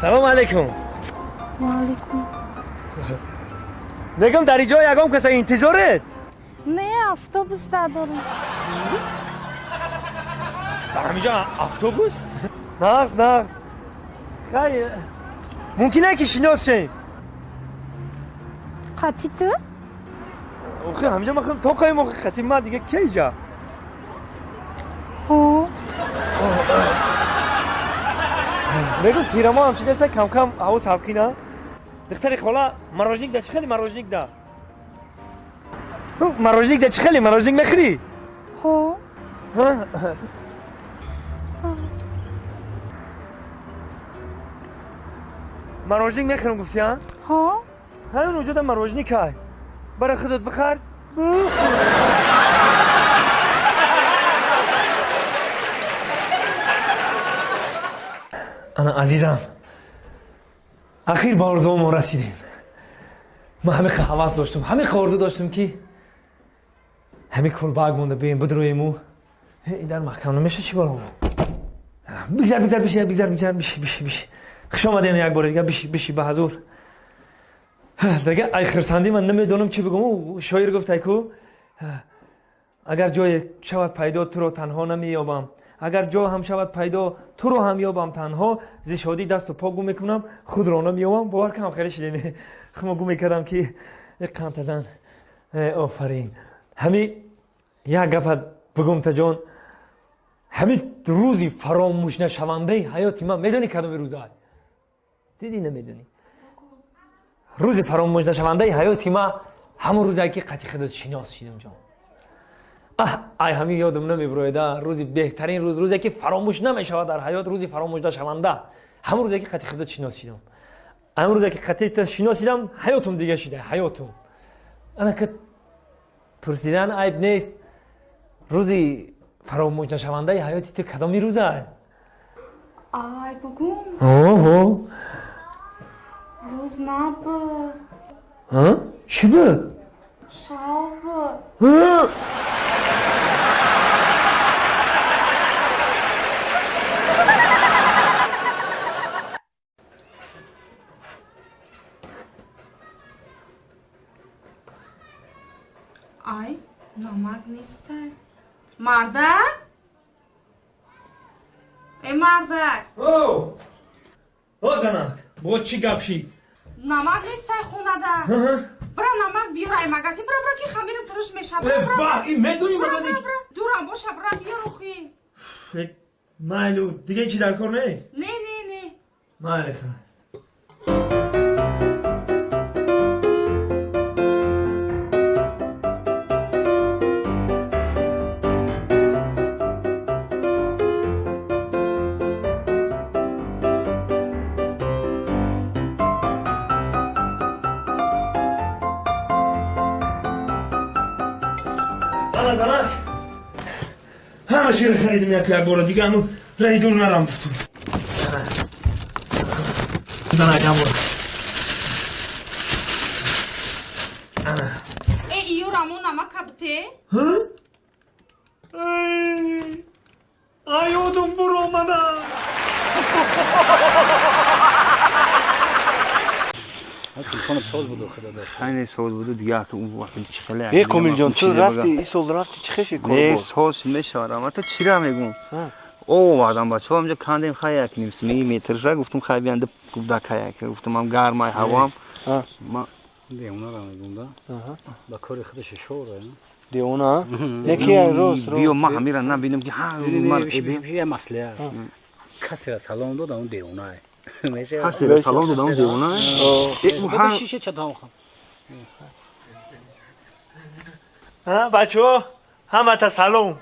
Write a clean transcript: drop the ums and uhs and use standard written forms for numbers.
Салом алейкум. Ва алейкум. Мегам, дар иҷо ягон каса интизоред? Не, автобус дадорам. Дар ҳамиҷо автобус? Нағз, нағз. Хай, мумкин ки шинос шем? Қати ту? Охи, ҳамиҷа ман худам тоқаем, охи, қати ма дига ки иҷа? Ҳо. Мегум, тирамо ҳам чи неста, кам-кам ҳаво салқина. Духтари хола, мороженик да чӣ хели, мороженик да? Мороженик да чӣ хели, мороженик мехӯрӣ? Ҳо. Мороженик мехӯрам гуфти, а? Ҳо. Ҳамин уҷода мороженик ай. Бара худат бихар. Бухӯр. Ана, азизам, ахир ба орзуомо расидем. Ман ҳамин ҳавас доштум, ҳамин орзу доштум, ки ҳамин кулбак монда бием, бидроему. Ин дар маҳкам намеша, чӣ баромо? Бигзар, бигзар, биши, бигзар, бигзар, биши, биши, биши. Хуш омадем як бори дига, биши, биши, ба ҳазур. Дига, ай хирсандӣ ман намедонам чӣ бигӯм. Шоир гуфтай ку: агар ҷое шавад пайдо, туро танҳо намеёбам, агар ҷо ҳам шавад пайдо, туро ҳам ёбам танҳо, зи шодӣ дасту по гум мекунам, худро намеёбам. Бовар кам хеле шидем, хумо гум мекардам, ки қамтазан. Офарин. Ҳами як гапа бигум, таҷон, ҳами рӯзи фаромӯшнашавандаи ҳаёти ман медонӣ кадоми рӯза? Дидӣ, намедонӣ? Рӯзи фаромӯшнашавандаи ҳаёти ман ҳамон рӯзе ки қати худат шинос шидам, ҷон. Ай, ҳамин ёдам намебирояда. Рӯзи беҳтарин рӯз, рӯзе ки фаромӯш намешавад дар ҳаёт, рӯзи фаромӯшнашаванда ҳамон рӯзе ки қати худат шинос шидам. Ҳамон рӯзе ки қати ту шинос шидам, ҳаётум дига шида, ҳаётум. Ана ки пурсидан айб нест, рӯзи фаромӯшнашавандаи ҳаёти ту кадоми рӯза? Ай, бугум? Оҳо. Рӯз набуд. Чӣ буд? Шав буд. Ай, намак нестай. Мардак, э, мардак! О, занак, бо чӣ гап шид? Намак нестай хонада. Бира, намак биёр ай магазин, бира, бира, ки хамирим туруш меша. Ин медонӣ магазин Дурам боша, бира, биёр охи. Майлу, дига чӣ дар кор нест? Не, не, не. Майли. Ана, занак, ҳама чиро харидим, як як бора дига ҳамун раҳи дур нарам гуфтум. Занак, ҳамбора. Ана. Э, иёрамон намака бите. Ай, ёдум буромада. Телефонат соз буду, худо дошт. Хайне соз буду, дига вақти чӣ хеле. Э, Комилҷон, ту рафти, ин сол рафти, чӣ хеши кор? Не, соз мешавад. Ту чира мегум? Овардам бачаҳо, ҳамҷо кандем, хай, як ним сми метрша гуфтум, хай биянда губда каяк. Гуфтум, ам гармай ҳавоам. Девонара мегум да. Ба кори худаш шора. Девона? Не ки рост. Биё, ма ҳамира набинам ки ҳа ман я маслиҳат. Касера салом додам, он девонае. Касера салом додам, он девонае. Шише чатам хам. Ҳа, бачаҳо, ҳамата салом.